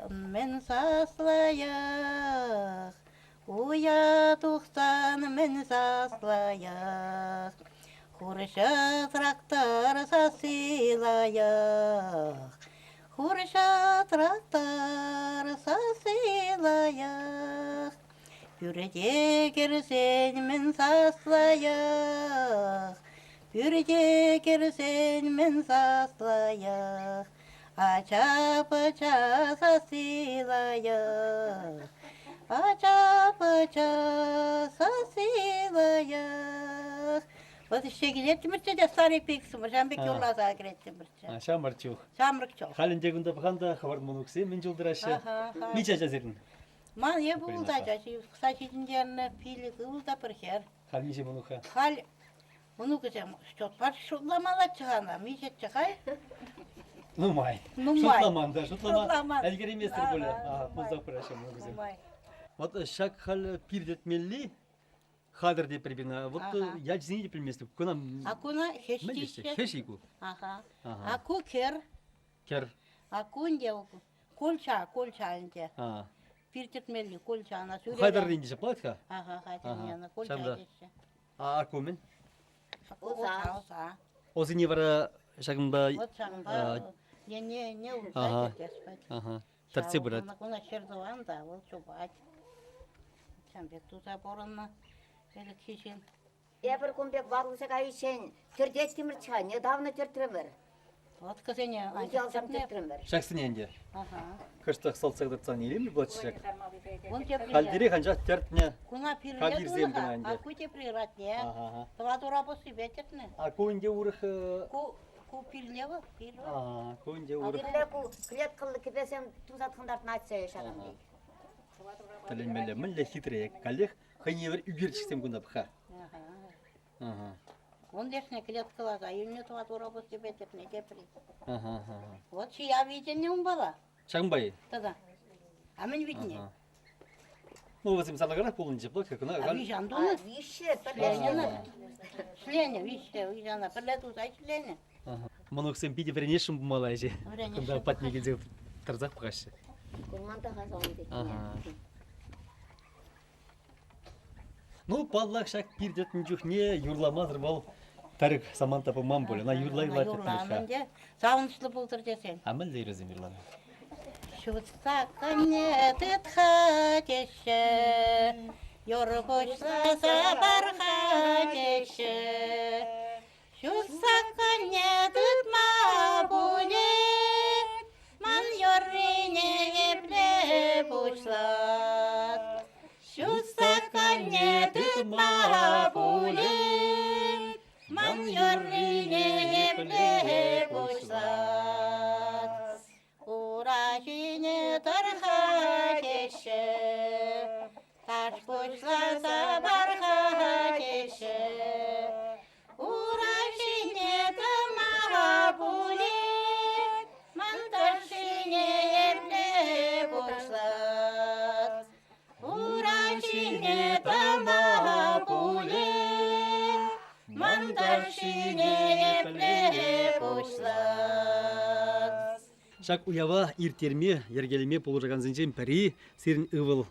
мӗн саслаях, уя тухсан мӗн саслаях, хурҫӑ трактор сасси лайӑх, хурҫӑ трактор сасси лайӑх. Пӳрте кӗрсен мӗн саслаях, пӳрте кӗрсен мӗн саслаях, Ача-пӑча сасси лайӑх, ача-пӑча сасси лайӑх. Вот ӗҫсе килеттӗмӗрччӗ те старик пиксӗмӗр, ҫавӑн пек юрласа кӗреттӗмӗрччӗ. Ҫамрӑк чух. Ҫамрӑк чух. Халь ӗнтӗ кунта пӑхан та хӑвӑр мӑнуксем мӗн чул тӑраҫҫӗ. Миҫе ача сирӗн? Ман эпӗ ултӑ ача ҫывӑхса ҫитӗнтернӗ, пилӗк ывӑл та пӗр хӗр. Халь миҫе мӑнук-ха? Халь Мӑнукӗсем счетпа шутламаллаччӗ-ха ӑна, миҫеччӗ-ха? Нумай. Нумай. Шутламан та, шутлама ӗлкӗрейместӗр пулӗ. Пулсах пыраҫҫӗ мӑнукӗсем. Нумай. Вот ҫак халь пиртетмелли хатӗр те пӗр Вот ячӗсене те пӗлместӗп. Куна А куна хӗҫ теҫҫӗ. Хӗҫ-и ку? Аха. А ку кӗр. Кӗр. А ку ӗнтӗ кольча, кольча ӗнтӗ. Пиртетмелли кольча ӑна сӳреле. Хатӗрринче ҫаплать-ха? Аха, хатӗрленӗ кольча теҫҫӗ. А ку мӗн? Оса. Оса. Осине вара ҫакӑнпа... Вот ҫакӑнпа не не урса кӗртес Ага. Тӗртсе пырать. Куна хӗр тӑван та, вӑл чупать. Ҫавӑн пек туса пурӑннӑ ӗлӗкхи ҫын. Эпир кун пек ватӑлса кайиччен тӗртеттӗмӗр-ха, недавно тӗртрӗмӗр. Лодкӑсене Утялсем тӗртрӗмӗр. Ҫаксене ӗнтӗ. Кӑштах салтса кӑтартсан илемлӗ пулатчӗ ҫак. Вон тепри. Хальтерех анчах тӗртнӗ. Куна пирле Кавирсем тунӑ-ха, кӑна ӗнтӗ. а ку тепри ратне. Тӑват ура пуссипе тӗртнӗ. А ку ӗнтӗ урӑх... Ку ку пирле вӑл, пирле. А, ку ӗнтӗ урӑх. Пирле ку клеткӑллӑ кӗпесем туса тӑхӑнтартнӑччӗ ҫакӑн пек. Тӗлӗнмелле, мӗнле хитре. Каллех хӑйне евӗр ӳкерчӗксем кунта пӑх-ха. Ун лешне клеткӑласа илнӗ тӑват ура пуссипе тӗпне тепри. Вот чия витӗннӗ унпала. Ҫакӑнпа-и? Тата. А мӗн витӗнет? Ну, вӗсем сарлакарах пулнӑччӗ, плотка кӑна. А виҫ тунӑ? Виҫҫӗ, пӗрлешнӗ. Ӗҫленӗ, виҫҫӗ, виҫ пӗрле туса ӗҫленӗ. Мӑнуксем питӗ вӗренесшӗн пулмалла ӗҫе. Кунта патне килсе тӑрсах пӑхаҫҫӗ. Курман та-ха ун пеккине. Ну, паллах, ҫак пир тӗтнӗ чухне юрламасӑр вӑл пӗр самант та пулман пуль. Ӑна юрла-юрла Юрланӑ ӗнтӗ. Савӑнӑҫлӑ пултӑр тесен. А мӗнле юрӑсем юрланӑ? Ҫутса кӑнне тыт-ха теҫҫӗ, юр пуҫласа пар-ха теҫҫӗ. Ҫутса кӑнне тытма пулӗ, ман юррине епле пуҫлас? Ҫутса кӑнне тытма пулӗ, ман юррине епле пуҫлас? Ура ҫине тӑр-ха теҫҫӗ, таш пуҫласа пар-ха теҫҫӗ. Ура ҫине тӑма пулӗ, ман тӑршшине епле пуҫлас? Ура ҫине тӑма пулӗ, ман тӑршшине епле пуҫлас? Ҫак уява ирттерме, йӗркелеме пулӑшакансенчен пӗри сирӗн ывӑл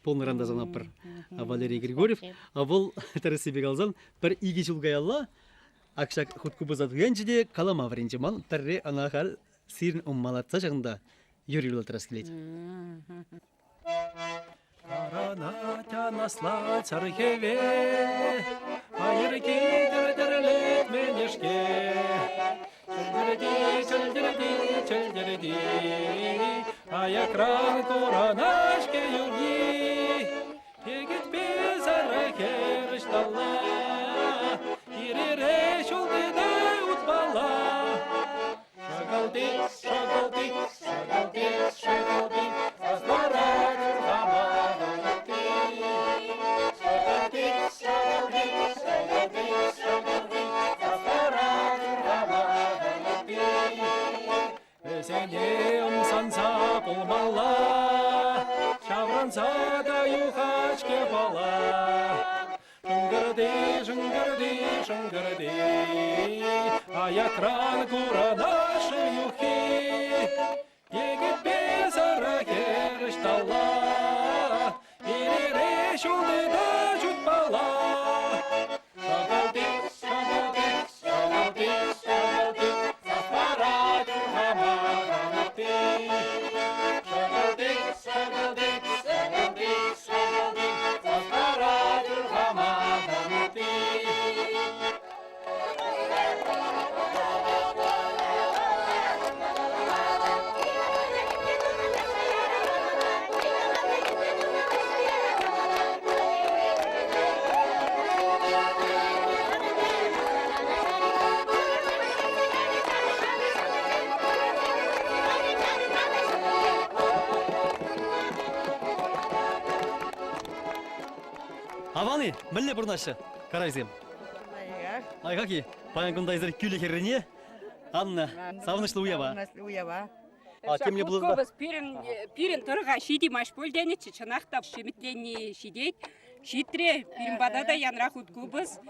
пулнӑран та санатпӑр Валерий Григорьев. Вӑл тӗрӗссипе каласан пӗр икӗ ҫул каялла ак ҫак хуткупӑса туянчӗ те калама вӗренчӗ. Ман пӗрре ӑна халь сирӗн умма лартса ҫакӑнта юр юрлаттарас килет. Каранать анаслать сар хӗвел, Пайӑрки тӗр-тӗрлет мӗнешке. Чӗлтӗрти, чӗлтӗрти, чӗлтӗрти, Аякран курӑнаҫ-ҫке юрри. Тикӗтпе сарӑ хӗр ӑҫталла, Ир-ире ҫул тытать утмалла. Шӑкӑлти, шӑкӑлти, шӑкӑлти, шӑкӑлти, сасларать урхамахӑн утти. Шӑкӑлти, шӑкӑлти, шӑкӑлти, шӑкӑлти, сасларать урхамахӑн утти. Вӗсене ӑмсанса пулмалла, ҫаврӑнса та юхать-ҫке пала. Шӑнкӑрти, шӑнкӑрти, шӑнкӑрти, аякран курӑнаҫҫӗ юххи. Йӗкӗтпе сарӑ хӗр. Аван-и? Мӗнле пурӑнаҫҫӗ карайсем? Лайӑхах-и? Паян кунта эсир кӳлӗ хӗррине Анна, савӑнӑҫлӑ уява. Савӑнӑҫлӑ уява. А темле пулсан Пирӗн, пирӗн тӑрӑха ҫитимасть пуль тенӗччӗ. Чӑнах та ҫимӗтленни ҫитет. Ҫитрӗ. Пирӗн пата та янра хут купӑс.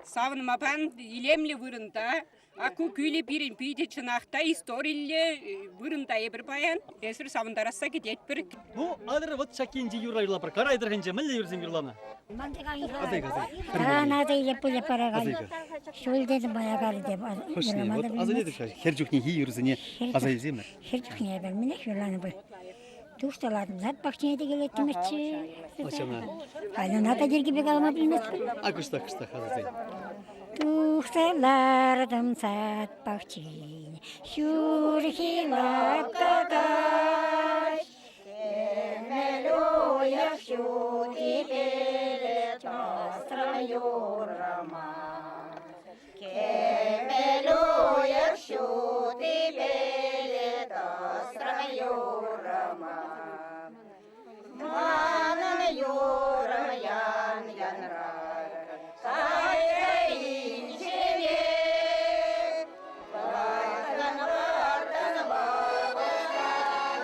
Савӑнма пан илемлӗ вырӑнта. А ку кӳлӗ пирӗн питӗ чӑнах та историллӗ вырӑнта эпир паян. Эсир савӑнтарасса кӗтетпӗр. Ну, атӑр вот ҫак енчи юрра юрлапӑр. Карай тӑрӑхӗнче мӗнле юрсем юрланӑ? Надо или пыле параган. Ҫул дедім баягар деп. Хӑшне? Вот аса илетӗп хӗр чухнехи юрӑсене аса илсемӗр. Хӗр чухне эпир мӗнех юрланӑ пуль. Тушталадым сад пахчине те келеттӗмӗрччӗ. Ачана. Ана та йӗркипе калама пӗлместпӗр. А кӑштах кӑштах асасен. Тухса лартӑм сад пахчине, ҫурхи лапка каҫ. Кӗмӗл уйӑх ҫутипеле тӑсрӑм юррӑма. Кӗмӗл уйӑх ҫутипеле тӑсрӑм юррӑма. Манӑн юрӑм ян янрар, кайрӗ инҫене. Вӑрттӑн, вӑрттӑн вӑхӑтран.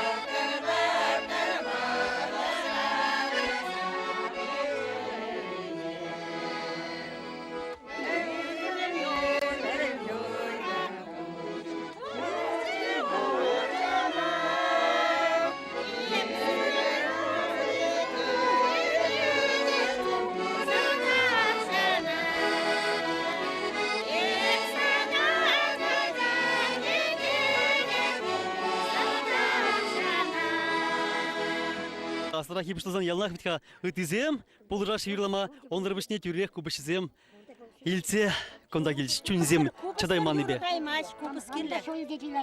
Вӑрттӑн, вӑрттӑн вӑхӑтран. Аслӑраххи пуҫласан яланах вӗт-ха ыттисем пулӑшаҫҫӗ юрлама, унсӑр пуҫне тӳрех купӑсҫӑсем илтсе кунта килчӗҫ чунӗсем чӑтайманнипе. Каймасть, купӑс кирлӗ.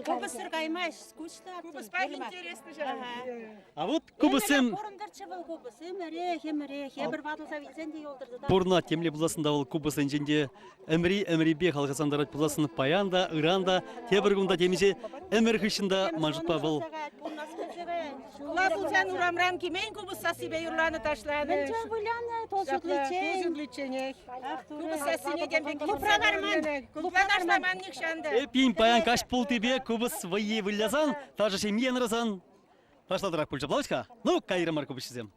Купӑссӑр каймасть, скучно. Купӑспа интереслӗ ҫав. А вот купӑссем Пурӑнтӑрччӗ вӑл купӑс. Ӗмӗрех, ӗмӗрех. Эпир ватӑлса вилсен те юлтӑр. пурӑнать темле пуласӑн та вӑл купӑсенчен те ӗмри-ӗмрипе халхасантарать пуласӑн паян та, ыран та, тепӗр кун та темиҫе ӗмӗр хыҫҫӑн та ман шутпа вӑл Ҫулла пулсан урамран кӗмен купӑс сассипе юрланӑ ташланӑ. Мӗнче вылянӑ, тол ҫутличчен. Тул ҫутличченех. Купӑс сассине тем пек Клубра ларман. Клубра ташламан нихҫан та. Эппин паян каҫ пултипе купӑс вӑййи вылясан, ташӑ ҫемйи янрасан ташлатӑрах пулчӗ пулать-ха. Ну, кайрӑмӑр купӑсҫӑсем.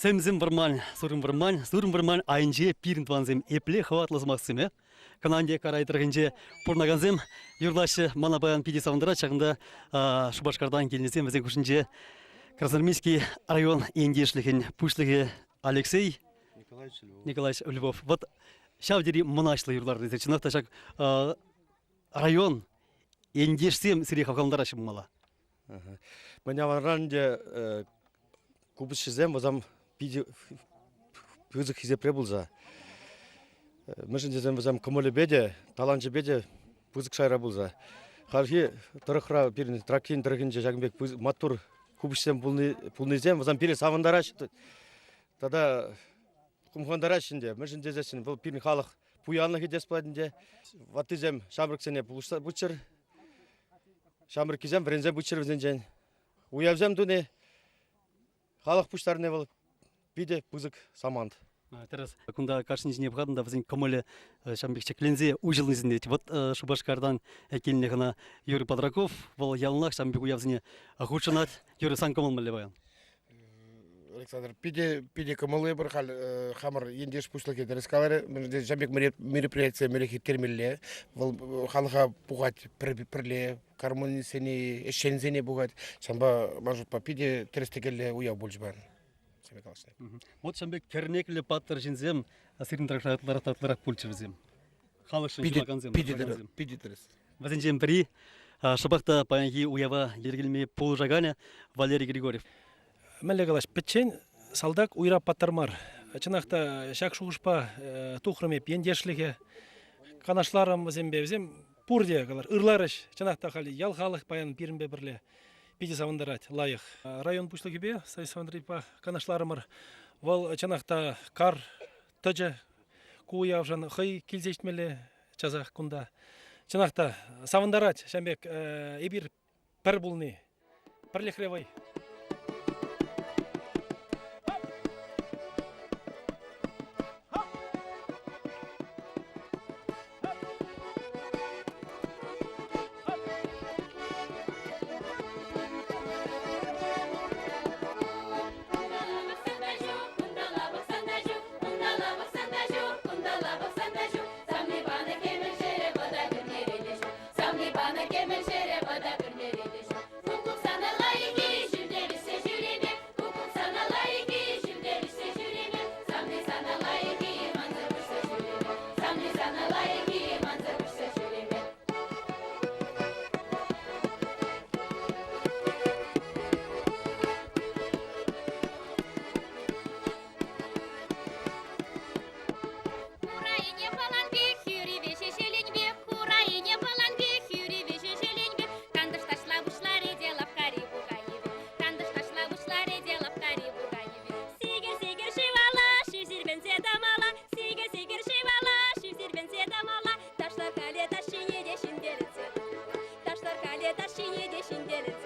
Сӗмсӗм вӑрман, сурӑм вӑрман, сурӑм вӑрман айӗнче пирӗн тӑвансем епле хӑватлӑ сӑмахсем, э? Кӑнанте Карай тӑрӑхӗнче пурӑнакансем юрлаҫҫӗ. Мана паян питӗ савӑнтарать ҫакӑнта Шупашкартан килнисем вӗсен хушшинче Красноармейски район ентешлӗхӗн пуҫлӑхӗ Алексей Николаевич Львов. Николаевич Львов. Вот ҫав тери мӑнаҫлӑ юрлар тесе чӑнах та ҫак район. Ентешсем сире хавхалантараҫҫӗ пулмалла. Мӗн авалран ӗнтӗ купӑсҫӑсем вӗсем питӗ пысӑк хисепре пулса. Мӗншӗн тесен вӗсем кӑмӑлӗпе те, таланчӗпе те пысӑк шайра пулса. Хальхи тӑрӑхра пирӗн Тракин тӑрӑхӗнче ҫакӑн пек маттур купӑсҫӑсем пулнисем вӗсем пире савӑнтараҫҫӗ тата хумхантараҫҫӗ ӗнтӗ. Мӗншӗн тесессӗн вӑл пирӗн халӑх пуянлӑхӗ тес пулать ӗнтӗ. Ваттисем ҫамрӑксене пулӑшса пыччӑр. Ҫамрӑккисем вӗренсе пыччӑр вӗсенчен. Уявсем туни халӑх пуҫтарни вӑл питӗ пысӑк самант. Тӗрӗс. Кунта кашни ҫине пӑхатӑн та вӗсен кӑмӑлӗ ҫавӑн пек ҫӗкленсе уҫӑлни сисӗнет. Вот Шупашкартан килнӗ хӑна Юрий Подраков, вӑл яланах ҫавӑн пек уявсене хутшӑнать. Юрий, сан кӑмӑл мӗнле паян? Александр, питӗ, питӗ кӑмӑллӑ эпир халь хамӑр ентеш пуҫлӑхӗ тӗрӗс каларӗ. Ҫав пек мероприятие мӗнлех ирттермелле. Вӑл халӑха пухать пӗрле, гармонистсене, ӗҫченсене пухать. Ҫавӑнпа, ман шутпа, питӗ тӗрӗс-тӗкеллӗ уяв пулчӗ паян. Вот ҫавӑн пек кӗрнеклӗ паттӑр ҫынсем сирӗн тӑрӑхра ытларах та ытларах пулчӗ вӗсем. Халӑхшӑн ҫунакансем. Питӗ тӗрӗс, питӗ тӗрӗс. Вӗсенчен пӗри шӑпах та паянхи уява йӗркелеме пулӑшаканӗ Валерий Григорьев. Мӗнле калаҫ, пӗччен салтак уйра паттӑр мар. Чӑнах та ҫак шухӑшпа тухрӑм эп ентешлӗхе. Канашларӑм вӗсемпе. Вӗсем пурте калар, ырларӗҫ. Чӑнах та халь ял халӑх паян пирӗнпе пӗрле питӗ савӑнтарать, лайӑх. Район пуҫлӑхӗпе Станислав Андреевпа канашларӑмӑр. Вӑл чӑнах та кар тӑчӗ ку уявшӑн хӑй килсе ҫитмелле часах кунта. Чӑнах та савӑнтарать ҫавӑн пек эпир пӗр пулни. Пӗрлӗхре вӑй. Урайне палан пек, хӳри вӗҫӗ пек, урайне палан пек, хӳри вӗҫӗ пек, тантӑш ташла пуҫларӗ те лавккари пуканепе, тантӑш ташла пуҫларӗ те лавккари пуканепе. Сикӗр-сикӗр шывала, шыв сирпӗнсе тамала, сикӗр-сикӗр шывала, шыв сирпӗнсе тамала, ташлар хале ташшине те ҫӗнтерсе, ташлар хале ташшине те ҫӗнтерсе.